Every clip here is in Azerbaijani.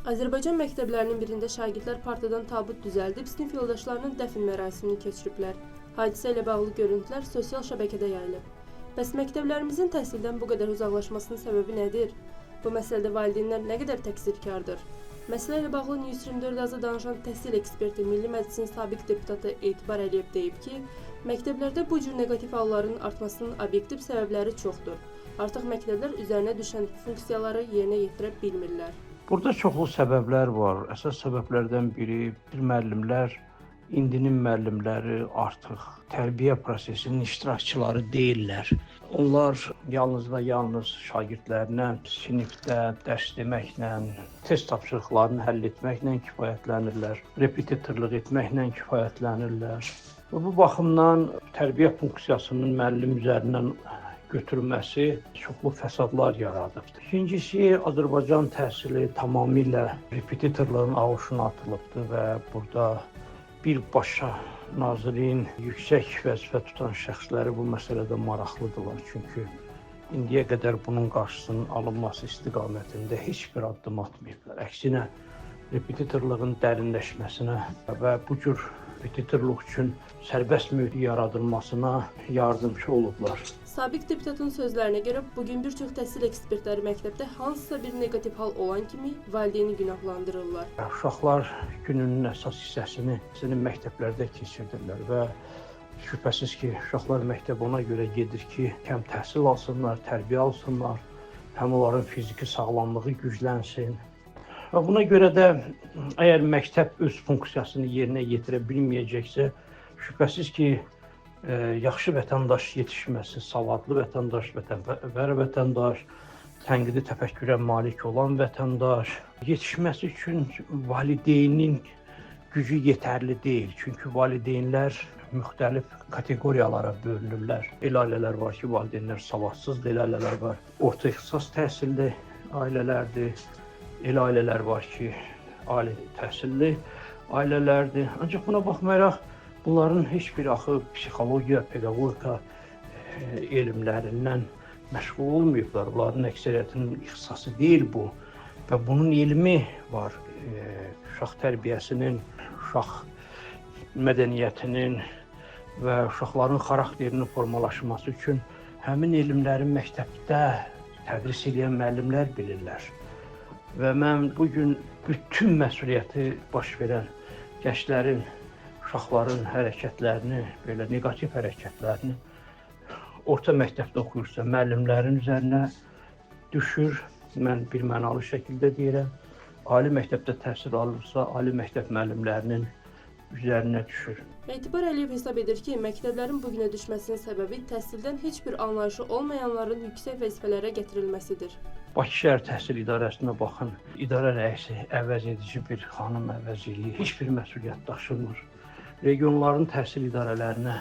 Azərbaycan məktəblərinin birində şagirdlər partadan tabut düzəldib sinif yoldaşlarının dəfn mərasimini keçiriblər. Hadisə ilə bağlı görüntülər sosial şəbəkədə yayılıb. Bəs məktəblərimizin təhsildən bu qədər uzaqlaşmasının səbəbi nədir? Bu məsələdə valideynlər nə qədər təqsirkardır? Məsələ ilə bağlı News 24 AZ-a danışan təhsil eksperti, Milli Məclisin sabiq deputatı Etibar Əliyev deyib ki, məktəblərdə bu cür neqativ halların artmasının obyektiv səbəbləri çoxdur. Artıq məktəblər üzərinə düşən funksiyaları yerinə yetirə bilmirlər. Burada çoxlu səbəblər var. Əsas səbəblərdən biri bir müəllimlər, indinin müəllimləri artıq tərbiyə prosesinin iştirakçıları deyillər. Onlar yalnız və yalnız şagirdlərinə sinifdə dərs deməklə, test tapşırıqlarını həll etməklə kifayətlənirlər, repetitorluq etməklə kifayətlənirlər. Və bu baxımdan tərbiyə funksiyasının müəllim üzərindən götürməsi çoxlu fəsadlar yaradıbdır. İkincisi, Azərbaycan təhsili tamamilə repetitorların ağuşuna atılıbdır və burada birbaşa nazirliyin yüksək vəzifə tutan şəxsləri bu məsələdə maraqlıdırlar. Çünki indiyə qədər bunun qarşısının alınması istiqamətində heç bir addım atmayıblar. Əksinə, repetitorluğun dərinləşməsinə və bu cür repetitorluq üçün sərbəst mühit yaradılmasına yardımçı olublar. Sabiq deputatın sözlərinə görə bugün bir çox təhsil ekspertləri məktəbdə hansısa bir neqativ hal olan kimi valideyni günahlandırırlar. Uşaqlar gününün əsas hissəsini sizin məktəblərdə keçirdirlər və şübhəsiz ki, uşaqlar məktəbə ona görə gedir ki, həm təhsil alsınlar, tərbiyə alsınlar, həm onların fiziki sağlamlığı güclənsin. Və buna görə də əgər məktəb öz funksiyasını yerinə yetirə bilməyəcəksə, şübhəsiz ki, yaxşı vətəndaş yetişməsi, savadlı vətəndaş, vətənpərvər vətəndaş, tənqidi təfəkkürə malik olan vətəndaş yetişməsi üçün valideynin gücü yetərli deyil. Çünki valideynlər müxtəlif kateqoriyalara bölünürlər. Elə ailələr var ki, valideynlər savadsızdır, elə ailələr var, orta ixtisas təhsilli ailələrdir. Elə ailələr var ki, ali təhsilli ailələrdir. Ancaq buna baxmayaraq, bunların heç biri axı psixologiya, pedaqogika elmlərindən məşğul olmayıblar. Bunların əksəriyyətinin ixtisası deyil bu. Və bunun elmi var. Uşaq tərbiyəsinin, uşaq mədəniyyətinin və uşaqların xarakterinin formalaşması üçün həmin elmləri məktəbdə tədris edən müəllimlər bilirlər. Və mən bugün bütün məsuliyyəti baş verən gənclərin, uşaqların hərəkətlərini, belə neqativ hərəkətlərini orta məktəbdə oxuyursa müəllimlərin üzərinə düşür. Mən bir mənalı şəkildə deyirəm. Ali məktəbdə təhsil alırsa, ali məktəb müəllimlərinin üzərinə düşür. Etibar Əliyev hesab edir ki, məktəblərin bu günə düşməsinin səbəbi təhsildən heç bir anlayışı olmayanların yüksək vəzifələrə gətirilməsidir. Bakı Şəhər Təhsil İdarəsinə baxın, idarə rəisi əvəz edici bir xanım əvəz eləyir, heç bir məsuliyyət daşımır. Regionların təhsil idarələrinə,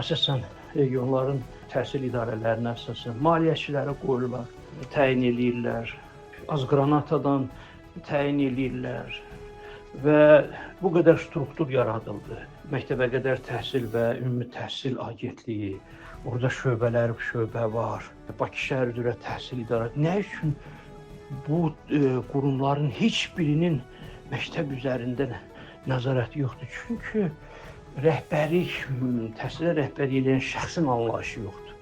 əsasən regionların təhsil idarələrinə əsasən maliyyəçilərə qoyurlar, təyin eləyirlər, Azqranatadan təyin eləyirlər və bu qədər struktur yaradıldı. Məktəbə qədər təhsil və ümumi təhsil agentliyi, orada şöbələr, şöbə var. Bakı şəhər üzrə təhsil idarəsi. Nə üçün bu qurumların heç birinin məktəb üzərində nəzarəti yoxdur? Çünki rəhbərlik, təhsilə rəhbərlik edən şəxsin anlayışı yoxdur.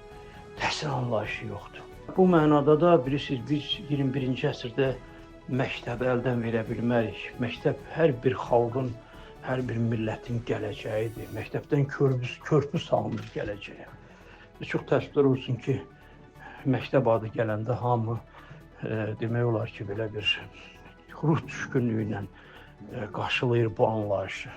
Təhsil anlayışı yoxdur. Bu mənada da bilirsiniz, biz 21-ci əsrdə məktəbi əldən verə bilmərik. Məktəb hər bir xalqın, hər bir millətin gələcəyidir. Məktəbdən körpü salınır gələcəyə. Və çox təəssüflər olsun ki, məktəb adı gələndə hamı demək olar ki, belə bir ruh düşkünlüyü ilə qarşılayır bu anlayışı.